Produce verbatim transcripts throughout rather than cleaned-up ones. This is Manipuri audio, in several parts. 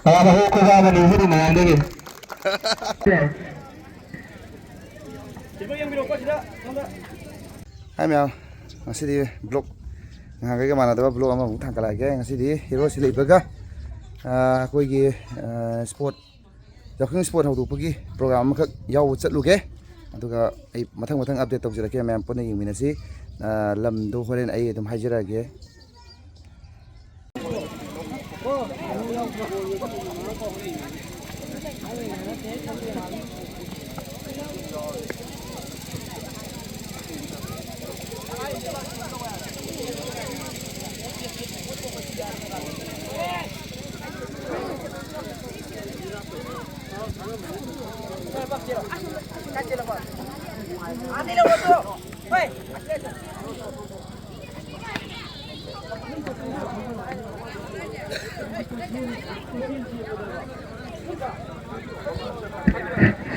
ꯇꯥꯕ ꯍꯧꯈ꯭ꯔꯕ ꯑꯃꯅꯤ ꯍꯥꯏꯗꯤ ꯃꯌꯥꯝꯗꯒꯤ꯫ ꯍꯥꯏ ꯃꯌꯥꯝ, ꯉꯁꯤꯗꯤ ꯕ꯭ꯂꯣꯛ, ꯅꯍꯥꯟꯈꯩꯒ ꯃꯥꯟꯅꯗꯕ ꯕ꯭ꯂꯣꯛ ꯑꯃꯃꯨꯛ ꯊꯥꯡꯒꯠꯂꯛꯑꯒꯦ꯫ ꯉꯁꯤꯗꯤ ꯍꯦꯔꯣ ꯁꯤꯂꯩꯕꯒ, ꯑ, ꯑꯩꯈꯣꯏꯒꯤ, ꯑ, ꯁ꯭ꯄꯣꯔꯠ, ꯌꯥꯎꯁꯪ ꯁ꯭ꯄꯣꯔꯠ ꯍꯧꯗꯣꯛꯄꯒꯤ ꯄ꯭ꯔꯣꯒ꯭ꯔꯥꯝ ꯑꯃꯈꯛ ꯌꯥꯎꯕ ꯆꯠꯂꯨꯒꯦ꯫ ꯑꯗꯨꯒ ꯑꯩ ꯃꯊꯪ ꯃꯊꯪ ꯑꯞꯗꯦꯠ ꯇꯧꯖꯔꯛꯀꯦ, ꯃꯌꯥꯝ ꯄꯨꯟꯅ ꯌꯦꯡꯃꯤꯟꯅꯁꯤ꯫ ꯑ, ꯂꯝꯗꯣ ꯍꯣꯔꯦꯟ ꯑꯩ ꯑꯗꯨꯝ ꯍꯥꯏꯖꯔꯛꯑꯒꯦ꯫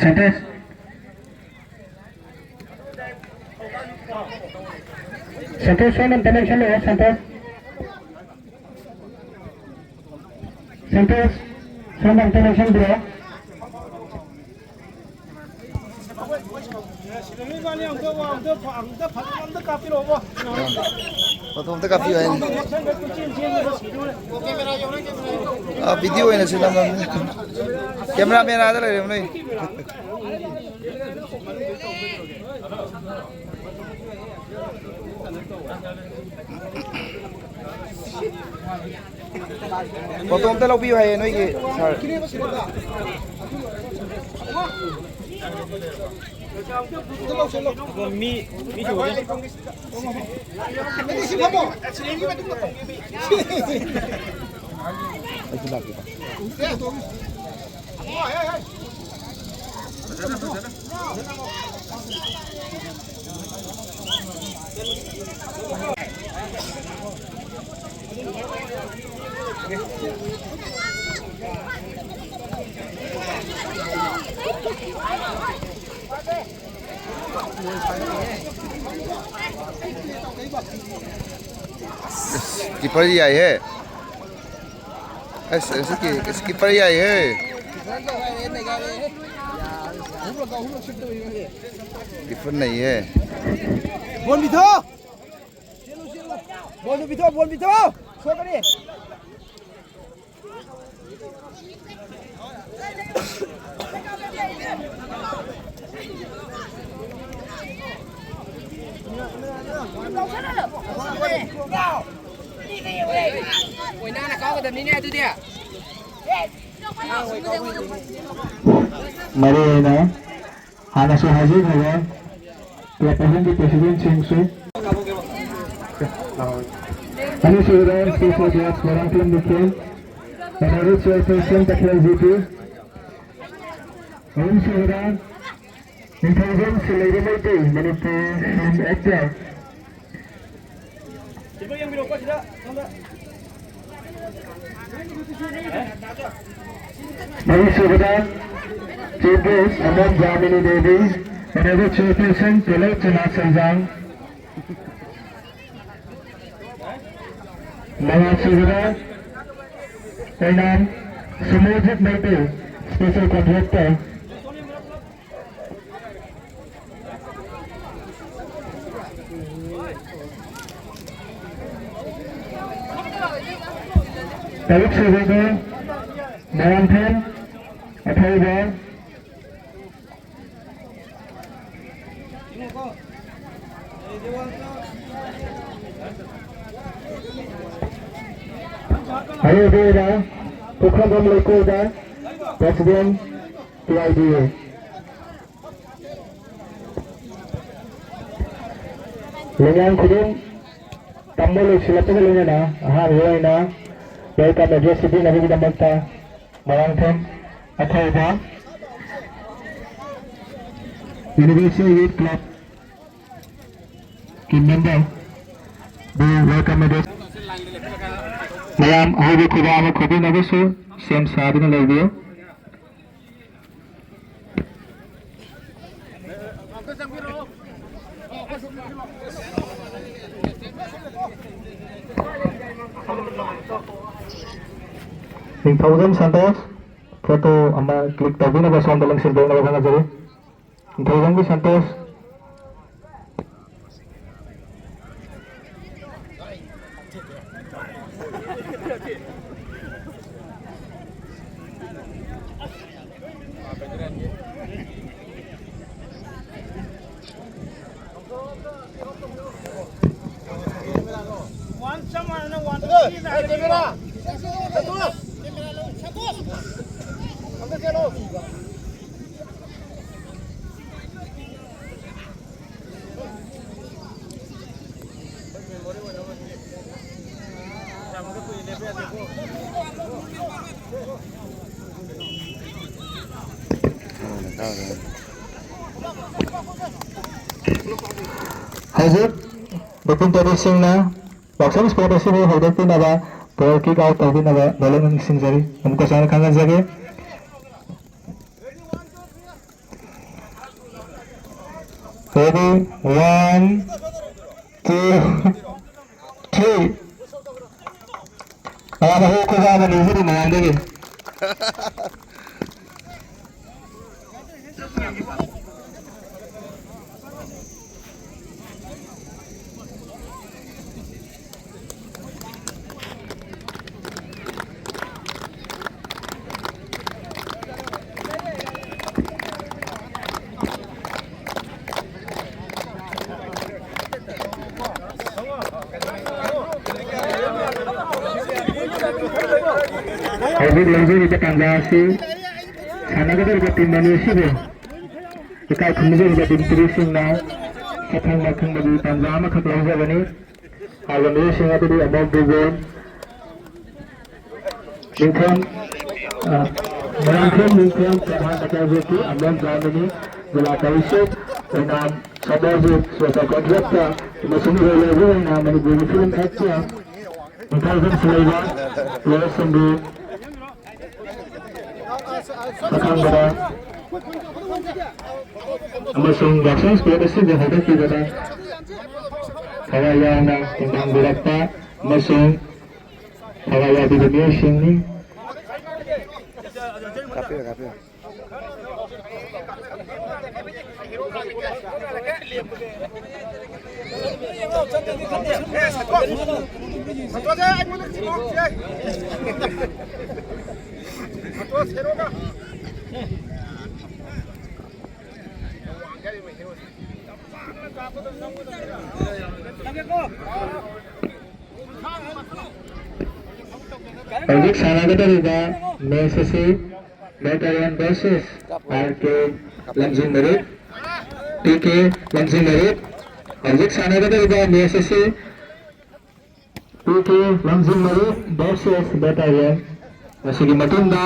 Santosh. Santosh, sound connection lo, Santosh. Santosh, sound connection bro. Photo ꯑꯝꯇ ꯀꯥꯞꯄꯤꯌꯨ ꯍꯥꯏꯅꯤ꯫ ꯑꯥ, ꯚꯤꯗꯤꯑꯣ ꯑꯣꯏꯅꯁꯨ ꯅꯝꯃꯝꯅꯤ꯫ ꯀꯦꯃꯦꯔꯥꯃꯦꯟ ꯑꯥꯗ ꯂꯩꯔꯦ ꯅꯣꯏ꯫ ꯐꯣꯇꯣ ꯑꯝꯇ ꯂꯧꯕꯤꯌꯨ ꯍꯥꯏꯌꯦ ꯅꯣꯏꯒꯤ ꯁꯥꯔ꯫ ꯃꯤ, ꯃꯤ ꯁꯨꯔꯦ꯫ ꯑꯩꯁꯨ ꯂꯥꯛꯀꯦ꯫ ꯀꯤꯄꯔ ꯌꯥꯏꯍꯦ꯫ ꯑꯁ, ꯑꯁꯤ ꯀꯤ-, ꯑꯁꯤ ꯀꯤꯄꯔ ꯌꯥꯏꯍꯦ꯫ ꯀꯤꯄꯔ ꯅꯩꯍꯦ꯫ ꯕꯣꯟ ꯄꯤꯊꯣꯛ! ꯕꯣꯟꯗꯨ ꯄꯤꯊꯣꯛ, ꯕꯣꯟ ꯄꯤꯊꯣꯛ! ꯁꯣꯛꯀꯅꯤ! ꯑꯣꯏꯅꯥꯅ ꯀꯥꯎꯒꯗꯕꯅꯤꯅꯦ ꯑꯗꯨꯗꯤ꯫ ꯃꯔꯨ ꯑꯣꯏꯅ ꯍꯥꯟꯅꯁꯨ ꯍꯥꯏꯖꯈ꯭ꯔꯕ ꯀ꯭ꯂꯕ ꯑꯍꯨꯝꯒꯤ ꯄ꯭ꯔꯦꯁꯤꯗꯦꯟꯁꯤꯡꯁꯨ꯫ ꯑꯅꯤꯁꯨꯕꯗ special guest Moirangthem Nikhil, honourable chairperson Takhel G P. ꯑꯍꯨꯝꯁꯨꯕꯗ ꯅꯤꯡꯊꯧꯖꯝ ꯁꯤꯜꯂꯩꯕ ꯃꯩꯇꯩ, ꯃꯅꯤꯄꯨꯔ ꯐꯤꯂꯝ ꯑꯦꯛꯇꯔ꯫ ꯃꯔꯤꯁꯨꯕꯗ chief guest Amom Yamini Devi, honourable chairperson ꯇꯦꯂꯔ ꯆꯅꯥ ꯁꯦꯟꯖꯥꯡ꯫ ꯃꯉꯥꯁꯨꯕꯗ ꯑꯣꯏꯅꯥꯝ ꯁꯨꯃꯣꯖꯤꯠ ꯃꯩꯇꯩ, ꯁ꯭ꯄꯦꯁꯦꯜ ꯀꯣꯟꯇ꯭ꯔꯦꯛꯇꯔ꯫ ꯇꯔꯨꯛ ꯁꯨꯕꯗ ꯃꯣꯏꯔꯥꯡꯊꯦꯝ ꯑꯊꯧꯕ꯫ ꯑꯔꯣꯏꯕ ꯑꯣꯏꯅ ꯄꯨꯈ꯭ꯔꯝꯕꯝ ꯂꯩꯀꯣꯜꯗ ꯄ꯭ꯔꯦꯁꯤꯗꯦꯟ ꯄꯤ ꯑꯥꯏ ꯗꯤ ꯑꯦ꯫ ꯂꯩꯉꯥꯡ ꯈꯨꯗꯤꯡ ꯇꯝꯕ ꯂꯣꯏꯁꯤꯜꯂꯛꯄꯒ ꯂꯣꯏꯅꯅ ꯑꯍꯥꯟꯕ ꯑꯣꯏꯅ welcome address ꯄꯤꯅꯕꯒꯤꯗꯃꯛꯇ Moirangthem ꯑꯊꯧꯕ Universal Youth Club ꯀꯤ member ꯕꯨ welcome address꯫ ꯃꯌꯥꯝ ꯑꯍꯧꯕ ꯈꯨꯕꯥꯛ ꯑꯃ ꯈꯨꯕꯤꯅꯕꯁꯨ ꯁꯦꯝ ꯁꯥꯗꯨꯅ ꯂꯩꯕꯤꯌꯨ꯫ ꯅꯤꯡꯊꯧꯖꯝ ꯁꯟꯇꯣꯁ, ꯐꯣꯇꯣ ꯑꯃ ꯀ꯭ꯂꯤꯛ ꯇꯧꯕꯤꯅꯕ ꯁꯣꯝꯗ ꯂꯦꯡꯁꯤꯟꯕꯤꯅꯕ ꯈꯪꯍꯟꯖꯔꯤ꯫ ꯅꯤꯡꯊꯧꯖꯝꯒꯤ ꯁꯟꯇꯣꯁ꯫ ꯍꯧꯖꯤꯛ ꯕꯦꯇꯤꯡ ꯇꯧꯕꯁꯤꯡꯅ ꯕꯣꯛꯁꯤꯡ ꯁ꯭ꯄꯣꯔꯠ ꯑꯁꯤꯕꯨ ꯍꯧꯗꯣꯛꯄꯤꯅꯕ, ꯕꯣꯜ ꯀꯤꯛ ꯑꯥꯎꯠ ꯇꯧꯕꯤꯅꯕ ꯅꯣꯂꯨꯛꯅ ꯅꯤꯡꯁꯤꯡꯖꯔꯤ꯫ ꯑꯃꯨꯛꯀꯁꯨ ꯍꯟꯅ ꯈꯪꯍꯟꯖꯒꯦ꯫ Ready, one, two, three. ꯃꯌꯥꯝ ꯑꯍꯨꯝ ꯈꯨꯕꯥꯛ ꯑꯃ ꯅꯤꯖꯔꯤ ꯃꯌꯥꯝꯗꯒꯤ꯫ ꯍꯧꯖꯤꯛ ꯂꯧꯖꯔꯤꯕ ꯇꯥꯟꯖꯥ ꯑꯁꯤ ꯁꯥꯟꯅꯒꯗꯧꯔꯤꯕ ꯇꯤꯝ ꯑꯅꯤ ꯑꯁꯤꯕꯨ ꯏꯀꯥꯏ ꯈꯨꯝꯅꯖꯔꯤꯕ ꯗꯤꯒꯅꯤꯇꯔꯤꯁꯤꯡꯅ ꯁꯛꯈꯪ ꯃꯥꯏꯈꯪꯕꯒꯤ ꯇꯥꯟꯖꯥ ꯑꯃꯈꯛ ꯂꯧꯖꯕꯅꯤ꯫ ꯍꯥꯏꯔꯤꯕ ꯃꯤꯑꯣꯏꯁꯤꯡ ꯑꯗꯨꯗꯤ ꯑꯃꯣꯝ ꯕꯤꯖꯣꯏ, ꯅꯤꯡꯊꯦꯝ, ꯑ, ꯃꯣꯏꯔꯥꯡꯊꯦꯝ ꯅꯤꯡꯊꯦꯝ, ꯄ꯭ꯔꯙꯥꯟ ꯁꯦꯀ꯭ꯔꯦꯇꯔꯤ ꯑꯃꯣꯝ ꯖꯥꯃꯤꯅꯤ, ꯖꯤꯂꯥ ꯄꯔꯤꯁꯠ, ꯑꯣꯏꯅꯥꯝ ꯁꯃꯔꯖꯤꯠ, ꯁꯣꯁꯤꯌꯦꯜ ꯀꯣꯟꯇ꯭ꯔꯦꯛꯇ, ꯑꯃꯁꯨꯡ ꯏꯔꯣꯏ ꯂꯣꯏꯕ ꯑꯣꯏꯅ ꯃꯅꯤꯄꯨꯔꯒꯤ ꯐꯤꯂꯝ ꯑꯦꯛꯇꯔ ꯅꯤꯡꯊꯧꯖꯝ ꯁꯤꯂꯩꯕ, ꯄ꯭ꯂꯦꯌꯔꯁꯤꯡꯕꯨ ꯑꯈꯪꯕꯗ ꯑꯃꯁꯨꯡ ꯌꯥꯎꯁꯪ ꯁ꯭ꯄꯣꯔꯠ ꯑꯁꯤꯕꯨ ꯍꯧꯗꯣꯛꯄꯤꯕꯗ ꯊꯋꯥꯏ ꯌꯥꯎꯅ ꯇꯦꯡꯕꯥꯡꯕꯤꯔꯛꯄ ꯑꯃꯁꯨꯡ ꯊꯋꯥꯏ ꯌꯥꯎꯕꯤꯕ ꯃꯤꯑꯣꯏꯁꯤꯡꯅꯤ꯫ ꯀꯥꯞꯄꯤꯔꯣ, ꯀꯥꯞꯄꯤꯔꯣ꯫ ꯍꯧꯖꯤꯛ ꯁꯥꯟꯅꯒꯗꯧꯔꯤꯕ ꯃꯦꯆ ꯑꯁꯤ ꯕꯦꯇꯥꯂꯤꯌꯟ ꯚꯔꯁꯦꯁ ꯑꯥꯔ ꯀꯦ ꯂꯝꯖꯤꯡ ꯃꯔꯨꯞ, ꯄꯤ ꯀꯦ ꯂꯝꯖꯤꯡ ꯃꯔꯨꯞ꯫ ꯍꯧꯖꯤꯛ ꯁꯥꯟꯅꯒꯗꯧꯔꯤꯕ ꯃꯦꯆ ꯑꯁꯤ ꯄꯤ ꯀꯦ ꯂꯝꯖꯤꯡ ꯃꯔꯨꯞ ꯚꯔꯁꯦꯁ ꯕꯦꯇꯥꯂꯤꯌꯟ꯫ ꯃꯁꯤꯒꯤ ꯃꯇꯨꯡꯗ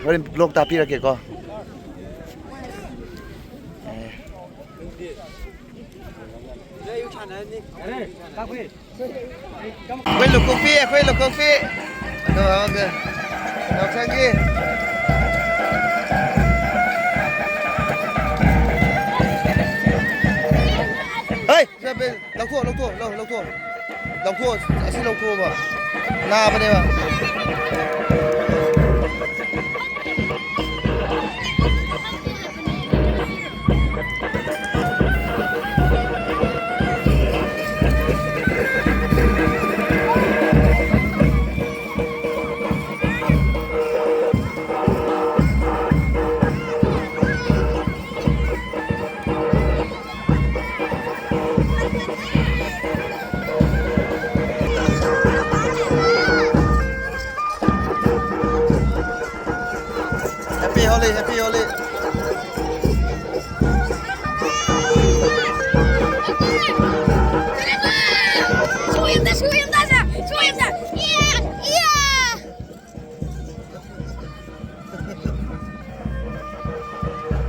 ꯍꯣꯔꯦꯟ ꯕ꯭ꯂꯣꯛꯇ ꯍꯥꯞꯄꯤꯔꯛꯀꯦꯀꯣ꯫ ꯑꯦ꯫ ꯑꯩꯈꯣꯏ ꯂꯨꯈꯣꯛꯄꯤ, ꯑꯩꯈꯣꯏ ꯂꯨꯈꯣꯛꯄꯤ꯫ ꯑꯗꯣ, ꯑꯗꯣ, ꯌꯥꯎꯁꯪꯒꯤ꯫ ꯍꯩ, ꯏꯆꯥꯄꯦ, ꯂꯧꯊꯣꯛ, ꯂꯧꯊꯣꯛ, ꯂꯧ-, ꯂꯧꯊꯣꯛ꯫ ꯂꯧꯊꯣꯛ, ꯑꯁꯤ ꯂꯧꯊꯣꯛꯑꯣꯕ꯫ ꯅꯥꯕꯅꯦꯕ꯫ Happy Holi. ꯁꯣꯏ ꯑꯝꯇ, ꯁꯣꯏ ꯑꯝꯇ, ꯁꯣꯏ ꯑꯝꯇ꯫ ꯏꯌꯥ! ꯏꯌꯥ!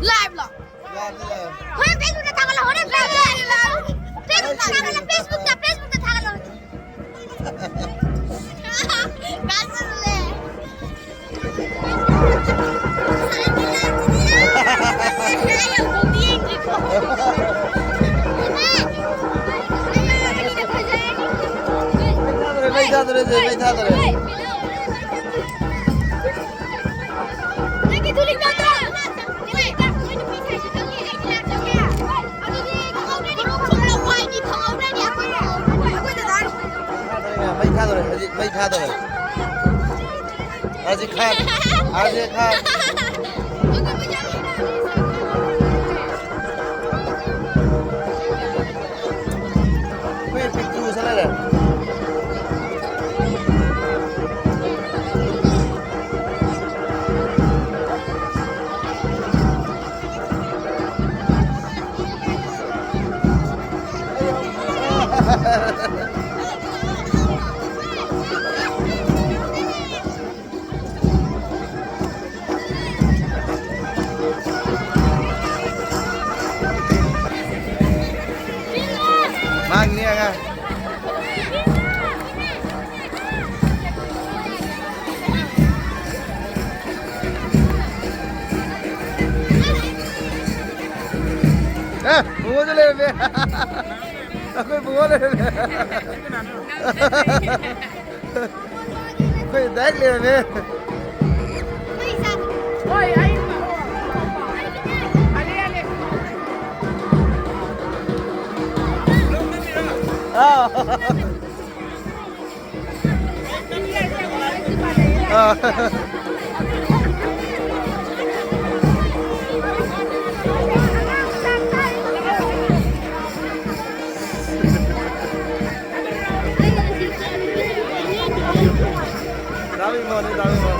Live ꯂꯣ? ꯍꯣꯔꯦꯟ Facebook ꯇ ꯊꯥꯒꯠꯂꯣ, ꯍꯣꯔꯦꯟ Facebook ꯇ꯫ Facebook ꯇ ꯊꯥꯒꯠꯂꯣ, Facebook ꯇ, Facebook ꯇ ꯊꯥꯒꯠꯂꯣ꯫ ꯀꯥꯏ ꯆꯠꯂꯨꯔꯦ? ꯃꯩ ꯊꯥꯗꯣꯔꯦ, ꯃꯩ ꯊꯥꯗꯣꯔꯦ, ꯃꯩ ꯊꯥꯗꯣꯔꯦ꯫ ꯅꯪꯒꯤ ꯇꯨꯂꯤꯞ ꯃꯥꯟꯗ꯭ꯔꯣ? ꯑꯗꯨꯗꯤ ꯈꯪꯍꯧꯗ꯭ꯔꯗꯤ ꯈꯣꯡꯂꯧ ꯋꯥꯏꯒꯤ ꯈꯪꯍꯧꯗ꯭ꯔꯗꯤ ꯑꯩꯈꯣꯏ, ꯑꯩꯈꯣꯏ ꯗꯗꯥ꯫ ꯃꯩ ꯊꯥꯗꯣꯔꯦ, ꯍꯧꯖꯤꯛ ꯃꯩ ꯊꯥꯗꯣꯔꯦ꯫ ꯍꯧꯖꯤꯛ ꯈꯥ-, ꯍꯧꯖꯤꯛ ꯈꯥ-, ꯑꯩꯈꯣꯏ ꯄꯤꯛꯇ꯭ꯔꯨ ꯁꯥꯟꯅꯔꯦ꯫ ꯃꯥꯡꯅꯤ ꯑꯉꯥꯡ꯫ ꯑꯦ, ꯕꯨꯡꯉꯣꯁꯨ ꯂꯩꯔꯝꯃꯦ꯫ ꯑꯩꯈꯣꯏ ꯕꯨꯡꯉꯣ ꯂꯩꯔꯝꯃꯦ꯫ ꯑꯩꯈꯣꯏ ꯗꯥꯏꯔꯦꯛ ꯂꯩꯔꯝꯃꯦ꯫ ꯍꯣꯏ, ꯑꯩ ꯑꯥ꯫ ꯑꯥ꯫ ꯗꯥ ꯏꯃꯣꯅꯤ, ꯗꯥ ꯏꯃꯣ꯫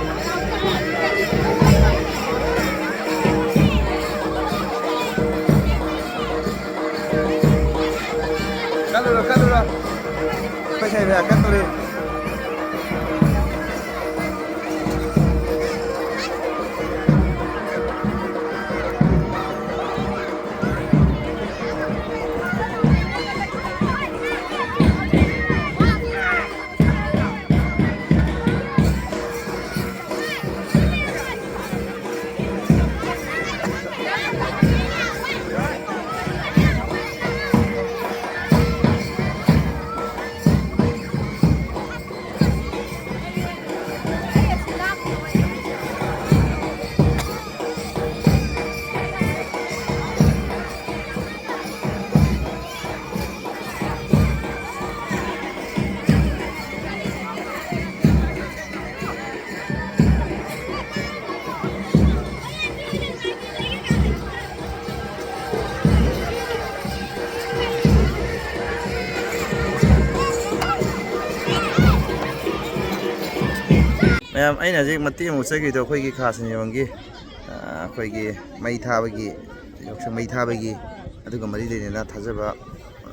ꯃꯌꯥꯝ, ꯑꯩꯅ ꯍꯧꯖꯤꯛ ꯃꯇꯦꯛ ꯑꯃꯨꯛ ꯆꯠꯈꯤꯗꯣ ꯑꯩꯈꯣꯏꯒꯤ ꯈꯥ ꯁꯤꯟꯖꯣꯡꯒꯤ, ꯑ, ꯑꯩꯈꯣꯏꯒꯤ ꯃꯩ ꯊꯥꯕꯒꯤ, ꯌꯥꯎꯁꯪ ꯃꯩ ꯊꯥꯕꯒꯤ ꯑꯗꯨꯒ ꯃꯔꯤ ꯂꯩꯅꯅ ꯊꯥꯖꯕ,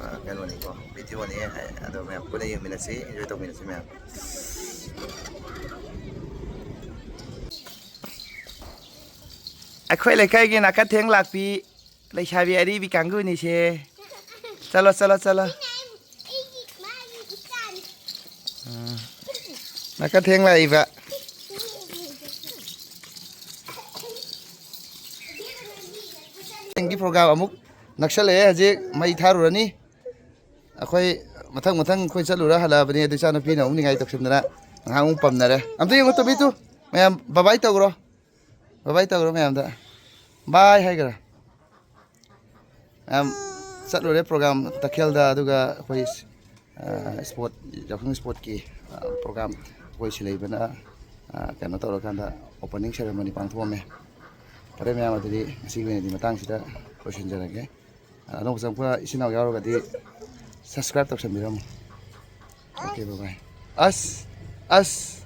ꯑ, ꯀꯩꯅꯣꯅꯤꯀꯣ, ꯚꯤꯗꯤꯑꯣꯅꯤ꯫ ꯑꯗꯣ ꯃꯌꯥꯝ ꯄꯨꯟꯅ ꯌꯦꯡꯃꯤꯟꯅꯁꯤ, ꯏꯟꯖꯣꯏ ꯇꯧꯃꯤꯟꯅꯁꯤ ꯃꯌꯥꯝ꯫ ꯑꯩꯈꯣꯏ ꯂꯩꯀꯥꯏꯒꯤ ꯅꯥꯀꯊꯦꯡ ꯂꯥꯛꯄꯤ ꯂꯩꯁꯥꯕꯤ ꯑꯔꯤꯕꯤ ꯀꯥꯡꯕꯨꯅꯤꯁꯦ꯫ ꯆꯠꯂꯣ, ꯆꯠꯂꯣ, ꯆꯠꯂꯣ꯫ ꯎꯝ꯫ ꯅꯥꯀꯊꯦꯡ ꯂꯥꯛꯏꯕ꯫ ꯒꯤ ꯄ꯭ꯔꯣꯒ꯭ꯔꯥꯝ ꯑꯃꯨꯛ ꯅꯛꯁꯜꯂꯛꯑꯦ꯫ ꯍꯧꯖꯤꯛ ꯃꯩ ꯊꯥꯔꯨꯔꯅꯤ꯫ ꯑꯩꯈꯣꯏ ꯃꯊꯪ ꯃꯊꯪ ꯑꯩꯈꯣꯏ ꯆꯠꯂꯨꯔ ꯍꯜꯂꯛꯑꯕꯅꯤ꯫ ꯑꯗꯨ ꯏꯆꯥꯅꯨꯄꯤꯅ ꯑꯃꯨꯛ ꯅꯤꯡꯉꯥꯏ ꯇꯧꯁꯤꯟꯗꯅ ꯉꯥꯏꯍꯥꯛ ꯑꯃꯨꯛ ꯄꯝꯅꯔꯦ꯫ ꯑꯝꯇ ꯌꯦꯡꯉꯨ, ꯇꯣꯝꯕꯤꯗꯨ꯫ ꯃꯌꯥꯝ ꯕꯕꯥꯏ ꯇꯧꯈ꯭ꯔꯣ꯫ ꯕꯕꯥꯏ ꯇꯧꯈ꯭ꯔꯣ ꯃꯌꯥꯝꯗ꯫ ꯕꯥꯏ ꯍꯥꯏꯈ꯭ꯔꯣ꯫ ꯃꯌꯥꯝ ꯆꯠꯂꯨꯔꯦ ꯄ꯭ꯔꯣꯒ꯭ꯔꯥꯝ ꯇꯈꯦꯜꯗ, ꯑꯗꯨꯒ ꯑꯩꯈꯣꯏ, ꯑ, ꯏꯁꯄꯣꯔꯠ, ꯌꯥꯎꯁꯪ ꯏꯁꯄꯣꯔꯠꯀꯤ, ꯑ, ꯄ꯭ꯔꯣꯒ꯭ꯔꯥꯝ ꯑꯩꯈꯣꯏ ꯁꯤꯂꯩꯕꯅ, ꯑ, ꯀꯩꯅꯣ ꯇꯧꯔꯀꯥꯟꯗ ꯑꯣꯄꯅꯤꯡ ꯁꯦꯔꯦꯃꯣꯅꯤ ꯄꯥꯡꯊꯣꯛꯑꯝꯃꯦ꯫ ꯐꯔꯦ ꯃꯌꯥꯝ, ꯑꯗꯨꯗꯤ ꯉꯁꯤꯒꯤ ꯑꯣꯏꯅꯗꯤ ꯃꯇꯥꯡꯁꯤꯗ ꯂꯣꯏꯁꯤꯟꯖꯔꯒꯦ꯫ ꯑ, ꯑꯅꯧꯕ ꯆꯪꯉꯛꯄ ꯏꯆꯤꯟ ꯏꯅꯥꯎ ꯌꯥꯎꯔꯒꯗꯤ subscribe ꯇꯧꯁꯟꯕꯤꯔꯝꯃꯣ꯫ Okay, bye bye꯫ ꯑꯁ, ꯑꯁ꯫